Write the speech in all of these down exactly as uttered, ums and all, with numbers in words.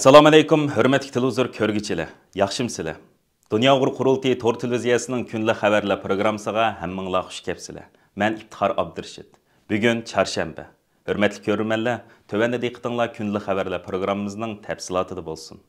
ئەسسالامۇئەلەيكۇم، ھۆرمەتلىك تېلېۋىزور كۆرگۈچىلەر، ياخشىمۇسىلەر؟ دۇنيا ئۇيغۇر قۇرۇلتىيى تور تېلېۋىزىيەسىنىڭ كۈندىلىك خەۋەرلەر پروگراممىسىغا ھەممىڭلار خۇش كەپسىلەر. مەن ئىپتىخار ئابدۇرېشىت. بۈگۈن چارشەنبە. ھۆرمەتلىك كۆرۈرمەنلەر، تۆۋەندە دىققىتىڭلار كۈندىلىك خەۋەرلەر پروگراممىمىزنىڭ تەپسىلاتىدا بولسۇن.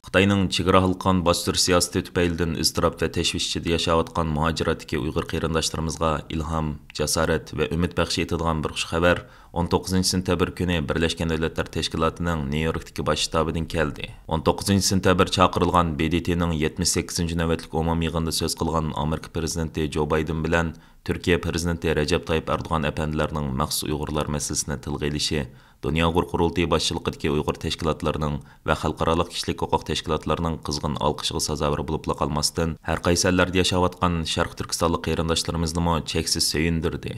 خىتاينىڭ چېگرا ھالقان باستۇرۇش سىياسىتى تۈپەيلىدىن ئىزتىراپ ۋە تەشۋىش ئىچىدە ياشاۋاتقان مۇھاجىرەتتىكى ئۇيغۇر قېرىنداشلىرىمىزغا ئىلھام، جاسارەت ۋە ئۈمىد بەخش ئېتىدىغان بىر خۇش خەۋەر ئون توققۇزىنچى سېنتەبىر كۈنى بىرلەشكەن دۆلەتلەر تەشكىلاتىنىڭ نيۇ يوركتىكى باش شتابىدىن كەلدى. ئون توققۇزىنچى سېنتەبىر چاقىرىلغان ب د ت نىڭ يەتمىش سەككىزىنچى نۆۋەتلىك ئومۇمىي يىغىنىدا سۆز قىلغان ئامېرىكا پىرېزىدېنتى جو بايدېن بىلەن تۈركىيە پىرېزىدېنتى رەجەپ تايىپ ئەردوغان ئەپەندىلەرنىڭ مەخسۇس ئۇيغۇرلار مەسىلىسىنى تىلغا ئېلىشى دۇنيا ئۇيغۇر قۇرۇلتىيى باشچىلىقىدىكى ئۇيغۇر تەشكىلاتلىرىنىڭ ۋە خەلقئارالىق كىشىلىك ھوقۇق تەشكىلاتلىرىنىڭ قىزغىن ئالقىشىغا سازاۋەر بولۇپلا قالماستىن، ھەر قايسى ئەللەردە ياشاۋاتقان شەرقىي تۈركىستانلىق قېرىنداشلىرىمىزنىمۇ چەكسىز سۆيۈندۈردى.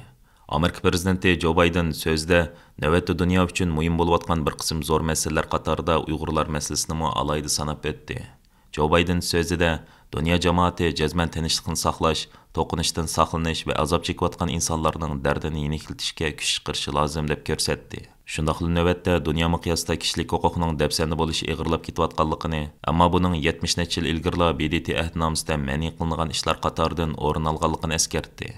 ئامېرىكا پىرېزىدېنتى جو بايدېن سۆزىدە، نۆۋەتتە دۇنيا ئۈچۈن مۇھىم بولۇۋاتقان بىر قىسىم زور مەسىلىلەر قاتارىدا ئۇيغۇرلار مەسىلىسىنىمۇ ئالاھىدە ساناپ ئۆتتى. جو بايدېن سۆزىدە، دۇنيا جامائىتى جەزمەن تىنچلىقنى ساقلاش، توقۇنۇشتىن ساقلىنىش ۋە ئازاب چېكىۋاتقان ئىنسانلارنىڭ دەردىنى يېنىكلىتىشكە كۈچ چىقىرىشى لازىم، دەپ كۆرسەتتى. شۇنداقلا نۆۋەتتە دۇنيا مىقياسىدا كىشىلىك ھوقۇقنىڭ دەپسەندە بولۇشى ئېغىرلاپ كېتىۋاتقانلىقىنى، ئەمما بۇنىڭ يەتمىش نەچچە يىل ئىلگىرىلا ب د ت ئەھدىنامىسىدە مەنئى قىلىنغان ئىشلار قاتارىدىن ئورۇن ئالغانلىقىنى ئەسكەرتتى.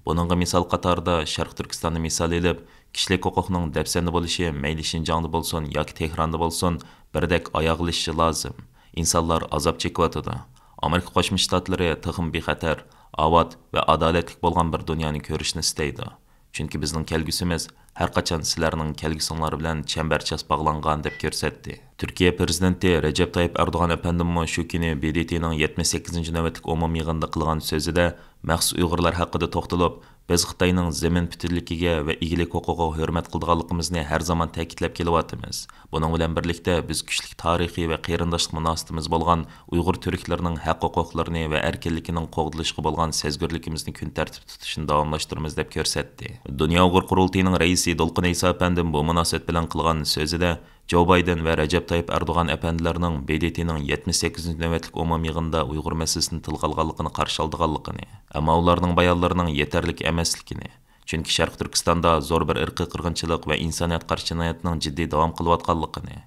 بۇنىڭغا مىسال قاتارىدا شەرقىي تۈركىستاننى مىسال ئېلىپ، كىشىلىك ھوقۇقنىڭ دەپسەندە بولۇشى مەيلى شىنجاڭدا بولسۇن ياكى تېھراندا بولسۇن، بىردەك ئاياغلىشىشى لازىم. ئىنسانلار ئازاب چېكىۋاتىدۇ. ئامېرىكا قوشما شتاتلىرى تېخىمۇ بىخەتەر، ئاۋات ۋە ئادالەتلىك بولغان بىر دۇنيانى كۆرۈشنى ئىستەيدۇ. چۈنكى بىزنىڭ كەلگۈسىمىز ھەر قاچان سىلەرنىڭ كەلگۈسىڭلار بىلەن چەمبەرچاس باغلانغان، دەپ كۆرسەتتى. تۈركىيە پىرېزىدېنتى رەجەپ تايىپ ئەردوغان ئەپەندىمۇ شۇ كۈنى ب د ت نىڭ يەتمىش سەككىزىنچى نۆۋەتلىك ئومۇمىي يىغىندا قىلغان سۆزىدە مەخسۇس ئۇيغۇرلار ھەققىدە توختىلىپ، بىز خىتاينىڭ زېمىن پۈتۈنلۈكىگە ۋە ئىگىلىك ھوقۇقىغا ھۆرمەت قىلىدىغانلىقىمىزنى ھەر زامان تەكىتلەپ كېلىۋاتىمىز. بۇنىڭ بىلەن بىرلىكتە، بىز كۈچلۈك تارىخىي ۋە قېرىنداشلىق مۇناسىۋىتىمىز بولغان ئۇيغۇر تۈركلىرىنىڭ ھەق ھوقۇقلىرىنى ۋە ئەركىنلىكىنىڭ قوغدىلىشىغا بولغان سەزگۈرلۈكىمىزنى كۈن تەرتىپتە تۇتۇشنى داۋاملاشتۇرىمىز، دەپ كۆرسەتتى. دۇنيا ئۇيغۇر قۇرۇلتىيىنىڭ رەئىسى دولقۇن ئەيسا ئەپەندىم بۇ مۇناسىۋەت بىلەن قىلغان سۆزىدە، جو بايدېن ۋە رەجەپ تايىپ ئەردوغان ئەپەندىلەرنىڭ ب د ت نىڭ يەتمىش سەككىزىنچى نۆۋەتلىك ئومۇمىي يىغىنىدا ئۇيغۇر مەسىلىسىنى تىلغا ئالغانلىقىنى قارشى ئالىدىغانلىقىنى، ئەمما ئۇلارنىڭ بايانلىرىنىڭ يېتەرلىك ئەمەسلىكىنى، چۈنكى شەرقىي تۈركىستاندا زور بىر ئىرقىي قىرغىنچىلىق ۋە ئىنسانىيەت قارشى جىنايەتنىڭ جىددىي داۋام قىلىۋاتقانلىقىنى،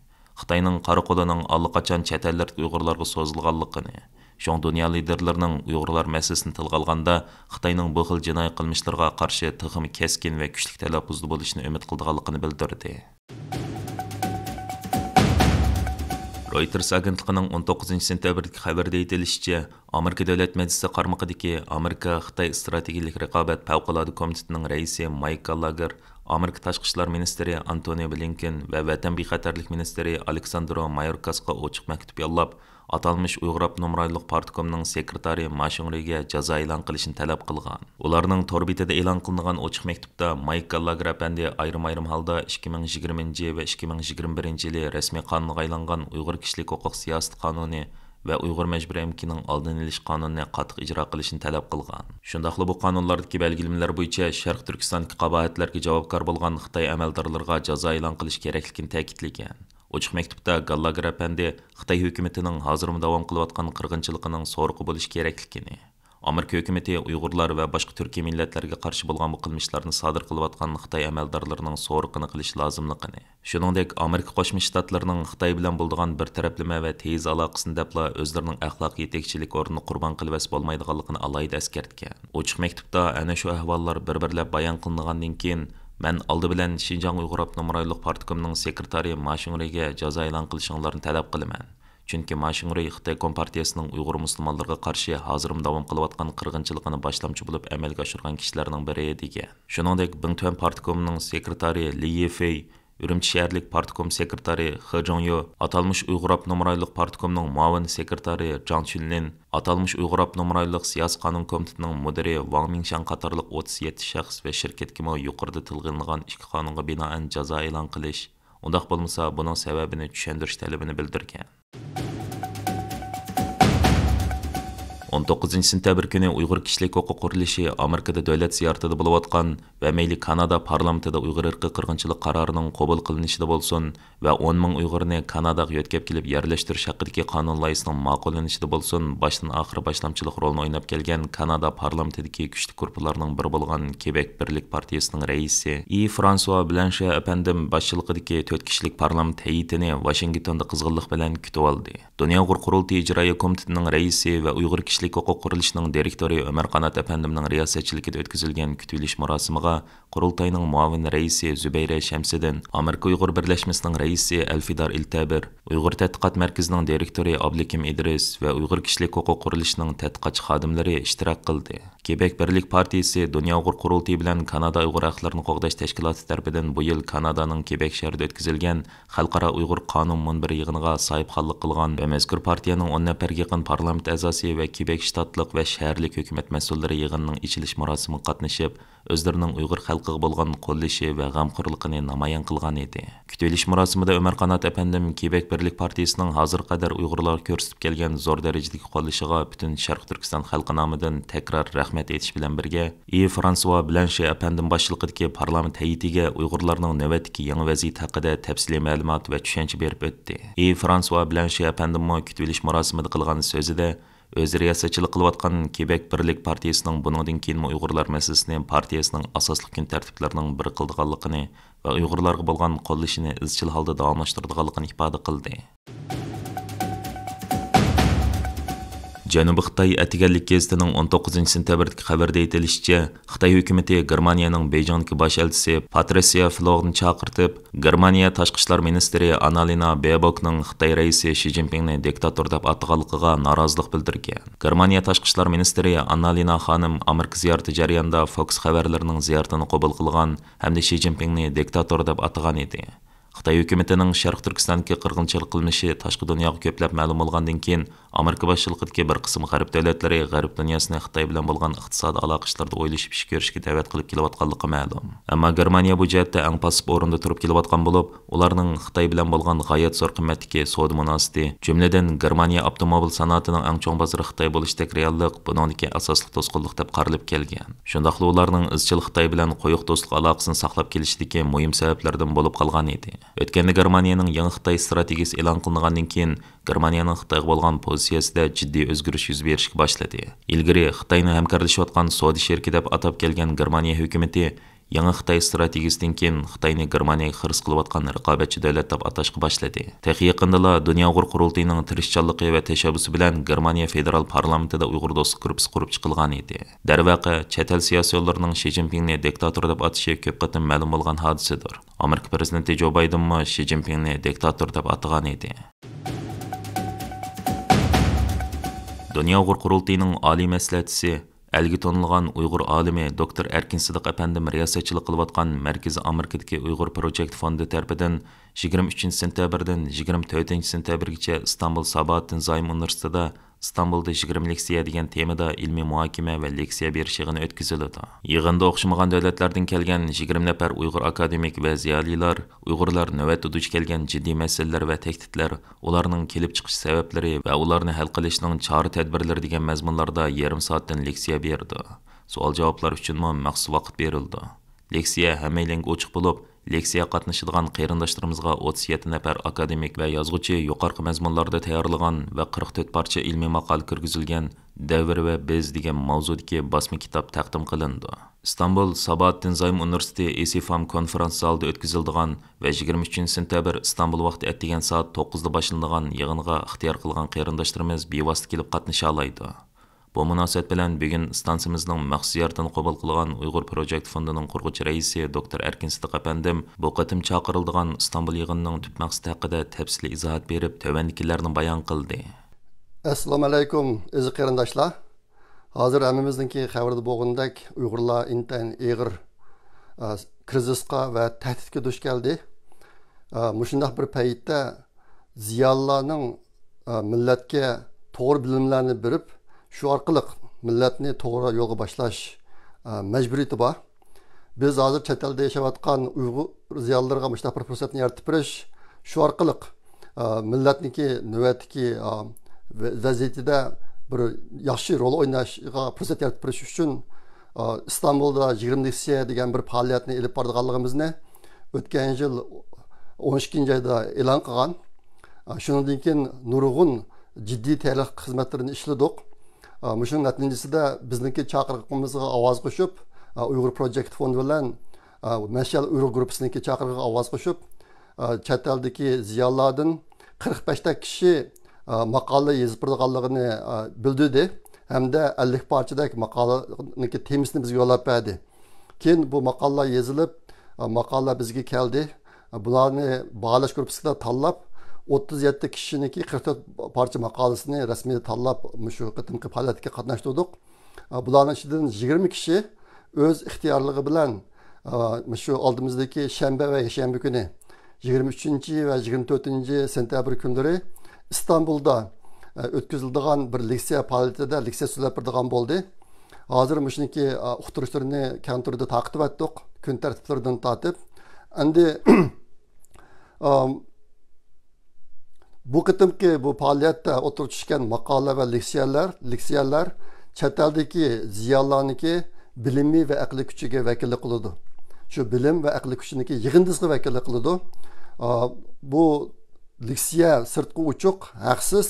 خىتاينىڭ قارا قولىنىڭ ئاللىقاچان چەت ئەللەردىكى ئۇيغۇرلارغا سوزۇلغانلىقىنى، شۇڭا دۇنيا لىدېرلىرىنىڭ ئۇيغۇرلار مەسىلىسىنى تىلغا ئالغاندا، خىتاينىڭ بۇ خىل جىنايى قىلمىشلىرىغا قارشى تېخىمۇ كەسكىن ۋە كۈچلۈك تەلەپپۇزدا بولۇشىنى ئۈمىد قىلىدىغانلىقىنى بىلدۈردى. رويتېرس ئاگېنتلىقىنىڭ ئون توققۇزىنچى سېنتەبىردىكى خەۋىرىدە ئېيتىلىشىچە، ئامېرىكا دۆلەت مەجلىسى قارمىقىدىكى ئامېرىكا خىتاي ئىستراتېگىيىلىك رىقابەت پەۋقۇلئاددە كومىتېتىنىڭ رەئىسى مايك گاللاگېر، ئامېرىكا تاشقى ئىشلار مىنىستىرى ئانتونى بلىنكېن ۋە ۋەتەن بىخەتەرلىك مىنىستىرى ئالېكساندرو مايوركاسقا ئوچۇق مەكتۇپ يوللاپ، ئاتالمىش ئۇيغۇر ئاپتونوم رايونلۇق پارتكومنىڭ سېكرېتارى ما شىڭرۇيگە جازا ئېلان قىلىشنى تەلەپ قىلغان. ئۇلارنىڭ تور بېتىدە ئېلان قىلىنغان ئوچۇق مەكتۇپتا مايك گاللاگېر ئەپەندى ئايرىم-ئايرىم ھالدا ئىككى مىڭ يىگىرمىنچى ۋە ئىككى مىڭ يىگىرمە بىرىنچى يىلى رەسمىي قانۇنغا ئايلانغان ئۇيغۇر كىشىلىك ھوقۇق سىياسىتى قانۇنى ۋە ئۇيغۇر مەجبۇرىي ئەمگىكىنىڭ ئالدىنى ئېلىش قانۇنىنى قاتتىق ئىجرا قىلىشنى تەلەپ قىلغان. شۇنداقلا بۇ قانۇنلاردىكى بەلگىلىمىلەر بويىچە شەرقىي تۈركىستاندىكى قاباھەتلەرگە جاۋابكار بولغان خىتاي ئەمەلدارلىرىغا جازا ئېلان قىلىش كېرەكلىكىنى تەكىتلىگەن. ئوچۇق مەكتۇپتا گاللاگېر ئەپەندى خىتاي ھۆكۈمىتىنىڭ ھازىرمۇ داۋام قىلىۋاتقان قىرغىنچىلىقىنىڭ سورىقى بولۇشى كېرەكلىكىنى، ئامېرىكا ھۆكۈمىتى ئۇيغۇرلار ۋە باشقا تۈركىي مىللەتلەرگە قارشى بولغان بۇ قىلمىشلارنى سادىر قىلىۋاتقان خىتاي ئەمەلدارلىرىنىڭ سورىقىنى قىلىش لازىملىقىنى، شۇنىڭدەك ئامېرىكا قوشما شتاتلىرىنىڭ خىتاي بىلەن بولىدىغان بىر تەرەپلىمە ۋە تېيىز ئالاقىسىنى دەپلا ئۆزلىرىنىڭ ئەخلاقىي يېتەكچىلىك ئورنىنى قۇربان قىلىۋەتسە بولمايدىغانلىقىنى ئالاھىدە ئەسكەرتكەن. ئوچۇق مەكتۇپتا ئەنە شۇ ئەھۋاللار بىر-بىرلەپ بايان قىلىنغاندىن كېيىن، مەن ئالدى بىلەن شىنجاڭ ئۇيغۇر ئاپتونوم رايونلۇق پارتكومنىڭ سېكرېتارى ما شىڭرۇيگە جازا ئېلان قىلىشىڭلارنى تەلەپ قىلىمەن. چۈنكى ما شىڭرۇي خىتاي كومپارتىيەسىنىڭ ئۇيغۇر مۇسۇلمانلىرىغا قارشى ھازىرمۇ داۋام قىلىۋاتقان قىرغىنچىلىقىنى باشلامچى بولۇپ ئەمەلگە ئاشۇرغان كىشىلەرنىڭ بىرى، دېگەن. شۇنىڭدەك بىڭتۈەن پارتكومىنىڭ سېكرېتارى لى يىفېي، ئۈرۈمچى شەھەرلىك پارتكوم سېكرېتارى خې جۇڭيۇ، ئاتالمىش ئۇيغۇر ئاپتونوم رايونلۇق پارتكومنىڭ مۇئاۋىن سېكرېتارى جاڭ چۈنلىن، ئاتالمىش ئۇيغۇر ئاپتونوم رايونلۇق سىياسىي قانۇن كومىتېتىنىڭ مۇدىرى ۋاڭ مىڭشياڭ قاتارلىق ئوتتۇز يەتتە شەخس ۋە شىركەتكىمۇ يۇقىرىدا تىلغا ئېلىنغان ئىككى قانۇنغا بىنائەن جازا ئېلان قىلىش، ئۇنداق بولمىسا، بۇنىڭ سەۋەبىنى چۈشەندۈرۈش تەلىپىنى بىلدۈرگەن. ئون توققۇزىنچى سېنتەبىر كۈنى ئۇيغۇر كىشىلىك ھوقۇق قۇرۇلۇشى ئامېرىكىدا دۆلەت زىيارىتىدە بولۇۋاتقان ۋە مەيلى كانادا پارلامېنتىدا ئۇيغۇر ئىرقىي قىرغىنچىلىق قارارىنىڭ قوبۇل قىلىنىشىدا بولسۇن ۋە ئون مىڭ ئۇيغۇرنى كاناداغا يۆتكەپ كېلىپ يەرلەشتۈرۈش ھەققىدىكى قانۇن لايىھىسىنىڭ ماقۇللىنىشىدا بولسۇن، باشتىن ئاخىر باشلامچىلىق رولىنى ئويناپ كەلگەن كانادا پارلامېنتىدىكى كۈچلۈك گۇرۇپپىلارنىڭ بىرى بولغان كېبەك بىرلىك پارتىيىسىنىڭ رەئىسى ئى فرانسوا بلانشە ئەپەندىم باشچىلىقىدىكى تۆت كىشىلىك پارلامېنت ھەيئىتىنى ۋاشىنگتوندا قىزغىنلىق بىلەن كۈتۈۋالدى. دۇنيا ئۇيغۇر قۇرۇلتىيى ئىجرائىيە كومىتېتىنىڭ رەئىسى ۋە ئۇيغۇر كىشىلىك ھوقۇق قۇرۇلۇشىنىڭ دىرېكتورى ئۆمەر قانات ئەپەندىمنىڭ رىياسەتچىلىكىدە ئۆتكۈزۈلگەن كۈتۈۋېلىش مۇراسىمىغا قۇرۇلتاينىڭ مۇئاۋىن رەئىسى زۇبەيرە شەمسىدىن، ئامېرىكا ئۇيغۇر بىرلەشمىسىنىڭ رەئىسى ئەلفىدار ئىلتەبىر، ئۇيغۇر تەتقىقات مەركىزىنىڭ دىرېكتورى ئابلىكىم ئىدرىس ۋە ئۇيغۇر كىشىلىك ھوقۇق قۇرۇلۇشىنىڭ تەتقىقاتچى خادىملىرى ئىشتىراك قىلدى. كېبەك بىرلىك پارتىيىسى دۇنيا ئۇيغۇر قۇرۇلتىيى بىلەن كانادا ئۇيغۇر ھەقلىرىنى قوغداش تەشكىلاتى تەرىپىدىن بۇ يىل كانادانىڭ كېبەك شەھىرىدە ئۆتكۈزۈلگەن خەلقئارا ئۇيغۇر قانۇن مۇنبىرى يىغىنىغا ساھىبخانلىق قىلغان ۋە مەزكۇر پارتىيەنىڭ ئون نەپەرگە يېقىن پارلامېنت ئەزاسى ۋە كېبەك شتاتلىق ۋە شەھەرلىك ھۆكۈمەت مەسئۇللىرى يىغىننىڭ ئېچىلىش مۇراسىمىغا قاتنىشىپ، ئۆزلىرىنىڭ ئۇيغۇر خەلقىگە بولغان قوللىشى ۋە غەمخورلۇقىنى نامايان قىلغان ئىدى. كۈتۈۋېلىش مۇراسىمىدا ئۆمەر قانات ئەپەندىم كېبەك بىرلىك پارتىيىسىنىڭ ھازىرغا قەدەر ئۇيغۇرلارغا كۆرسىتىپ كەلگەن زور دەرىجىدىكى قوللىشىغا پۈتۈن شەرقىي تۈركىستان خەلقى نامىدىن تەكرار رەھمەت ئېيتىش بىلەن بىرگە، ئى فرانسوا بلانشې ئەپەندىم باشچىلىقىدىكى پارلامېنت ھەيئىتىگە ئۇيغۇرلارنىڭ نۆۋەتتىكى يېڭى ۋەزىيىتى ھەققىدە تەپسىلىي مەلۇمات ۋە چۈشەنچە بېرىپ ئۆتتى. ئى فرانسوا بلانشې ئەپەندىممۇ كۈتۈۋېلىش مۇراسىمىدا قىلغان سۆزىدە، ئۆزى رىياسەتچىلىك قىلىۋاتقان كېبەك بىرلىك پارتىيىسىنىڭ بۇنىڭدىن كېيىنمۇ ئۇيغۇرلار مەسىلىسىنى پارتىيىسىنىڭ ئاساسلىق كۈن تەرتىپلىرىنىڭ بىرى قىلىدىغانلىقىنى ۋە ئۇيغۇرلارغا بولغان قوللىشىنى ئىزچىل ھالدا داۋاملاشتۇرىدىغانلىقىنى ئىپادە قىلدى. جەنۇبىي خىتاي ئەتىگەنلىك گېزىتىنىڭ ئون توققۇزىنچى سېنتەبىردىكى خەۋىرىدە ئېيتىلىشىچە، خىتاي ھۆكۈمىتى گېرمانىيەنىڭ بېيجىڭدىكى باش ئەلچىسى پاترىسىيا فلوغنى چاقىرتىپ، گېرمانىيە تاشقى ئىشلار مىنىستىرى ئاننالىنا بېئبوكنىڭ خىتاي رەئىسى شى جىنپىڭنى دىكتاتور دەپ ئاتىغانلىقىغا نارازىلىق بىلدۈرگەن. گېرمانىيە تاشقى ئىشلار مىنىستىرى ئاننالىنا خانىم ئامېرىكا زىيارىتى جەريانىدا فوكس خەۋەرلىرىنىڭ زىيارىتىنى قوبۇل قىلغان ھەمدە شى جىنپىڭنى دىكتاتور دەپ ئاتىغان ئىدى. خىتاي ھۆكۈمىتىنىڭ شەرقىي تۈركىستاندىكى قىرغىنچىلىق قىلمىشى تاشقى دۇنياغا كۆپلەپ مەلۇم بولغاندىن كېيىن، ئامېرىكا باشچىلىقىدىكى بىر قىسىم غەرب دۆلەتلىرى غەرب دۇنياسىنى خىتاي بىلەن بولغان ئىقتىسادىي ئالاقە ئىشلىرىدا ئويلىشىپ ئىش كۆرۈشكە دەۋەت قىلىپ كېلىۋاتقانلىقى مەلۇم. ئەمما گېرمانىيە بۇ جەھەتتە ئەڭ پاسسىپ ئورۇندا تۇرۇپ كېلىۋاتقان بولۇپ، ئۇلارنىڭ خىتاي بىلەن بولغان غايەت زور قىممەتتىكى سودا مۇناسىۋىتى، جۈملىدىن گېرمانىيە ئاپتوموبىل سانائىتىنىڭ ئەڭ چوڭ بازىرى خىتاي بولۇشىدەك رېئاللىق بۇنىڭدىكى ئاساسلىق توسقۇنلۇق دەپ قارىلىپ كەلگەن. شۇنداقلا ئۇلارنىڭ ئىزچىل خىتاي بىلەن قويۇق دوستلۇق ئالاقىسىنى ساقلاپ كېلىشىدىكى مۇھىم سەۋەبلەردىن بولۇپ قالغان ئىدى. ئۆتكەندە گېرمانىيەنىڭ يېڭى خىتاي ئىستراتېگىيىسى ئېلان قىلىنغاندىن كېيىن، گېرمانىيەنىڭ خىتايغا بولغان پوزىتسىيەسىدە جىددىي ئۆزگىرىش يۈز بېرىشكە باشلىدى. ئىلگىرى خىتاينى ھەمكارلىشىۋاتقان سودا شېرىكى دەپ ئاتاپ كەلگەن گېرمانىيە ھۆكۈمىتى يېڭى خىتاي ئىستراتېگىيىسىدىن كېيىن خىتاينى گېرمانىيەگە خىرىس قىلىۋاتقان رىقابەتچى دۆلەت دەپ ئاتاشقا باشلىدى. تېخى يېقىندىلا دۇنيا ئۇيغۇر قۇرۇلتىيىنىڭ تىرىشچانلىقى ۋە تەشەببۇسى بىلەن گېرمانىيە فېدېرال پارلامېنتىدا ئۇيغۇر دوستلۇق گۇرۇپپىسى قۇرۇپ چىقىلغان ئىدى. دەرۋەقە، چەت ئەل سىياسىيونلىرىنىڭ شى جىنپىڭنى دىكتاتور دەپ ئاتىشى كۆپ قېتىم مەلۇم بولغان ھادىسىدۇر. ئامېرىكا پىرېزىدېنتى جو بايدېنمۇ شى جىنپىڭنى دىكتاتور دەپ ئاتىغان ئىدى. دۇنيا ئۇيغۇر قۇرۇلتىيىنىڭ ئالىي مەسلىھەتچىسى، ئەلگە تونۇلغان ئۇيغۇر ئالىمى دوكتور ئەركىن سىدىق ئەپەندىم رىياسەتچىلىك قىلىۋاتقان مەركىزىي ئامېرىكىدىكى ئۇيغۇر پروجېكت فوندى تەرىپىدىن يىگىرمە ئۈچىنچى سېنتەبىردىن يىگىرمە تۆتىنچى سېنتەبىرگىچە ئىستانبۇل ساباھاتتىن زايم ئۇنىۋېرسىتېتىدا ئىستانبۇلدا يىگىرمە لېكسىيە دېگەن تېمىدا ئىلمىي مۇھاكىمە ۋە لېكسىيە بېرىش يىغىنى ئۆتكۈزۈلىدۇ. يىغىندا ئوخشىمىغان دۆلەتلەردىن كەلگەن يىگىرمە نەپەر ئۇيغۇر ئاكادېمىك ۋە زىيالىيلار ئۇيغۇرلار نۆۋەتتە دۇچ كەلگەن جىددىي مەسىلىلەر ۋە تەھدىتلەر، ئۇلارنىڭ كېلىپ چىقىش سەۋەبلىرى ۋە ئۇلارنى ھەل قىلىشنىڭ چارە تەدبىرلىرى دېگەن مەزمۇنلاردا يېرىم سائەتتىن لېكسىيە بېرىدۇ. سوئال جاۋابلار ئۈچۈنمۇ مەخسۇس ۋاقىت بېرىلىدۇ. لېكسىيە ھەممەيلەنگە ئوچۇق بولۇپ، لېكسىيە قاتنىشىدىغان قېرىنداشلىرىمىزغا ئوتتۇز يەتتە نەپەر ئاكادېمىك ۋە يازغۇچى يۇقىرىقى مەزمۇنلاردا تەييارلىغان ۋە قىرىق تۆت پارچە ئىلمىي ماقالە كىرگۈزۈلگەن دەۋر ۋە بىز دېگەن ماۋزۇدىكى باسما كىتاب تەقدىم قىلىنىدۇ. ئىستانبۇل ساباھاتتىن زايم ئۇنىۋېرسىتېتى ئېسىفام كونفېرانس زالىدا ئۆتكۈزۈلىدىغان ۋە يىگىرمە ئۈچىنچى سېنتەبىر ئىستانبۇل ۋاقتى ئەتىگەن سائەت توققۇزدا باشلىنىدىغان يىغىنغا ئىختىيار قىلغان قېرىنداشلىرىمىز بىۋاسىتە كېلىپ قاتنىشالايدۇ. بۇ مۇناسىۋەت بىلەن بۈگۈن ئىستانسىمىزنىڭ مەخسۇس زىيارىتىنى قوبۇل قىلغان ئۇيغۇر پروجېكت فوندىنىڭ قۇرغۇچى رەئىسى دوكتور ئەركىن سىدىق ئەپەندىم بۇ قېتىم چاقىرىلىدىغان ئىستانبۇل يىغىنىنىڭ تۈپ مەقسىتى ھەققىدە تەپسىلىي ئىزاھات بېرىپ، تۆۋەندىكىلەرنى بايان قىلدى. ئەسسالامۇئەلەيكۇم، ئەزىز قېرىنداشلار. ھازىر ھەممىمىزنىڭكى خەۋىرىدە بولغىنىدەك، ئۇيغۇرلار ئىنتايىن ئېغىر، ئە، كىرىزىسقا ۋە تەھدىتكە دۇچ كەلدى. ئە، مۇشۇنداق بىر پەيتتە زىيالىيلارنىڭ، ئە، مىللەتكە توغرا بىلىملەرنى بېرىپ، شۇ ئارقىلىق مىللەتنى توغرا يولغا باشلاش، ئە، مەجبۇرىيىتى بار. بىز ھازىر چەت ئەلدە ياشاۋاتقان ئۇيغۇر زىيالىيلىرىغا مۇشۇنداق بىر پۇرسەتنى يارىتىپ بېرىش، شۇ ئارقىلىق، ئە، مىللەتنىڭكى نۆۋەتتىكى، ئە، ۋە-، ۋەزىيىتىدە بىر ياخشى رول ئويناشىغا پۇرسەت يارىتىپ بېرىش ئۈچۈن، ئا، ئىستانبۇلدا يىگىرمە لېكسىيە دېگەن بىر پائالىيەتنى ئېلىپ بارىدىغانلىقىمىزنى ئۆتكەن يىل ئون ئىككىنچى ئايدا ئېلان قىلغان. ئا، شۇنىڭدىن كېيىن نۇرغۇن جىددىي تەييارلىق خىزمەتلىرىنى ئىشلىدۇق. ئا، مۇشۇنىڭ نەتىجىسىدە بىزنىڭكى چاقىرىقىمىزغا ئاۋاز قوشۇپ، ئا، ئۇيغۇر پروجېكت فوندى بىلەن، ئا، مەشئەل ئۇيغۇر گۇرۇپپىسىنىڭكى چاقىرىقىغا ئاۋاز قوشۇپ، ئا، چەت ئەلدىكى زىيالىيلاردىن قىرىق بەشتەك كىشى، ئا، ماقالە يېزىپ بېرىدىغانلىقىنى، ئا، بىلدۈردى ھەمدە ئەللىك پارچىدەك ماقالىنىڭكى تېمىسىنى بىزگە يوللاپ بەردى. كېيىن بۇ ماقالىلەر يېزىلىپ، ئا، ماقالىلەر بىزگە كەلدى. ئا، بۇلارنى باھالاش گۇرۇپپىسىدا تاللاپ، ئوتتۇز يەتتە كىشىنىڭكى قىرىق تۆت پارچە ماقالىسىنى رەسمىي تاللاپ، مۇشۇ قېتىمقى پائالىيەتكە قاتناشتۇردۇق. ئا، بۇلارنىڭ ئىچىدىن يىگىرمە كىشى ئۆز ئىختىيارلىقى بىلەن، ئا، مۇشۇ ئالدىمىزدىكى شەنبە ۋە يەكشەنبە كۈنى، يىگىرمە ئۈچىنچى ۋە يىگىرمە تۆتىنچى سېنتەبىر كۈنلىرى ئىستانبۇلدا، ئا، ئۆتكۈزۈلىدىغان بىر لېكسىيە پائالىيىتىدە لېكسىيە سۆزلەپ بېرىدىغان بولدى. ھازىر مۇشۇنىڭكى، ئا، ئۇقتۇرۇشلىرىنى كەڭ تۈردە تارقىتىۋەتتۇق، كۈن تەرتىپلىرىدىن تارتىپ. ئەمدى، ئا، بۇ قېتىمقى بۇ پائالىيەتتە ئوتتۇرىغا چۈشكەن ماقالە ۋە لېكسىيەلەر، لېكسىيەلەر چەت ئەلدىكى زىيالىيلارنىڭكى بىلىمى ۋە ئەقلىي كۈچىگە ۋەكىللىك قىلىدۇ. شۇ بىلىم ۋە ئەقلىي كۈچىنىڭكى يىغىندىسىغا ۋەكىللىك قىلىدۇ. ئا، بۇ لېكسىيە سىرتقا ئوچۇق، ھەقسىز.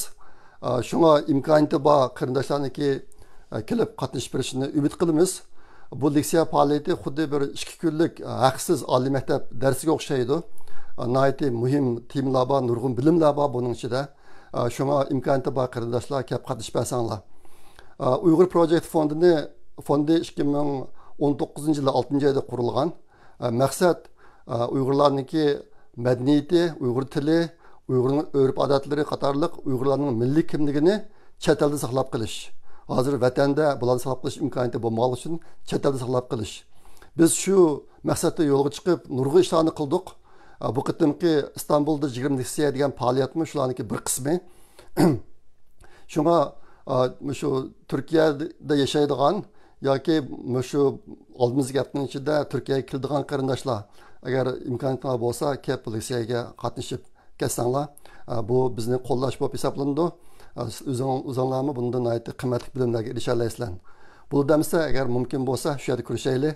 ئا، شۇڭا ئىمكانىيىتى بار قېرىنداشلارنىڭكى، ئا، كېلىپ قاتنىشىپ بېرىشىنى ئۈمىد قىلىمىز. بۇ لېكسىيە پائالىيىتى خۇددى بىر ئىككى كۈنلۈك، ئا، ھەقسىز ئالىي مەكتەپ دەرسىگە ئوخشايدۇ. ئا، ناھايىتى مۇھىم تېمىلار بار، نۇرغۇن بىلىملەر بار بۇنىڭ ئىچىدە. ئا، شۇڭا ئىمكانىيىتى بار قېرىنداشلار كەپ قاتنىشىپ بەرسەڭلار. ئا، ئۇيغۇر پروجېكت فوندىنى، فوندى ئىككى مىڭ ئون توققۇزىنچى يىلى ئالتىنچى ئايدا قۇرۇلغان. ئا، مەقسەت، ئا، ئۇيغۇرلارنىڭكى مەدەنىيىتى، ئۇيغۇر تىلى، ئۇيغۇرنىڭ ئۆرپ-ئادەتلىرى قاتارلىق ئۇيغۇرلارنىڭ مىللىي كىملىكىنى چەت ئەلدە ساقلاپ قېلىش. ھازىر ۋەتەندە بۇلارنى ساقلاپ قېلىش ئىمكانىيىتى بولمىغانلىقى ئۈچۈن چەت ئەلدە ساقلاپ قېلىش. بىز شۇ مەقسەتتە يولغا چىقىپ، نۇرغۇن ئىشلارنى قىلدۇق. ئا، بۇ قېتىمقى ئىستانبۇلدا يىگىرمە لېكسىيە دېگەن پائالىيەتمۇ شۇلارنىڭكى بىر قىسمى. شۇڭا، ئا، مۇشۇ تۈركىيەدە ياشايدىغان ياكى مۇشۇ ئالدىمىزدىكى ھەپتىنىڭ ئىچىدە تۈركىيەگە كېلىدىغان قېرىنداشلار، ئەگەر ئىمكانىيىتىڭلار بولسا، كېلىپ بۇ لېكسىيەگە قاتنىشىپ كەتسەڭلار، ئا، بۇ بىزنى قوللاش بولۇپ ھېسابلىنىدۇ. ئا، سىز ئۆزۈڭ-، ئۆزۈڭلارمۇ بۇنىڭدىن ناھايىتى قىممەتلىك بىلىملەرگە ئېرىشەلەيسىلەر. بولدى ئەمىسە، ئەگەر مۇمكىن بولسا، شۇ يەردە كۆرۈشەيلى.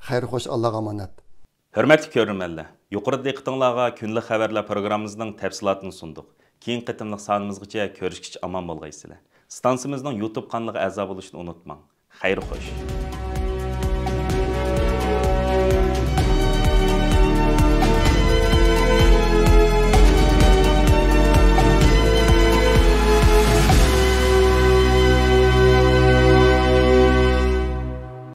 خەير خوش، ئاللاغا ئامانەت. ھۆرمەتلىك كۆرۈرمەنلەر، يۇقىرىدا دىققىتىڭلارغا كۈندىلىك خەۋەرلەر پروگراممىمىزنىڭ تەپسىلاتىنى سۇندۇق. كېيىنكى قېتىملىق سانىمىزغىچە كۆرۈشكىچە ئامان بولغايسىلەر. ئىستانسىمىزنىڭ يۇتۇب قانىلىغا ئەزا بولۇشنى ئۇنتۇماڭ. خەير خوش.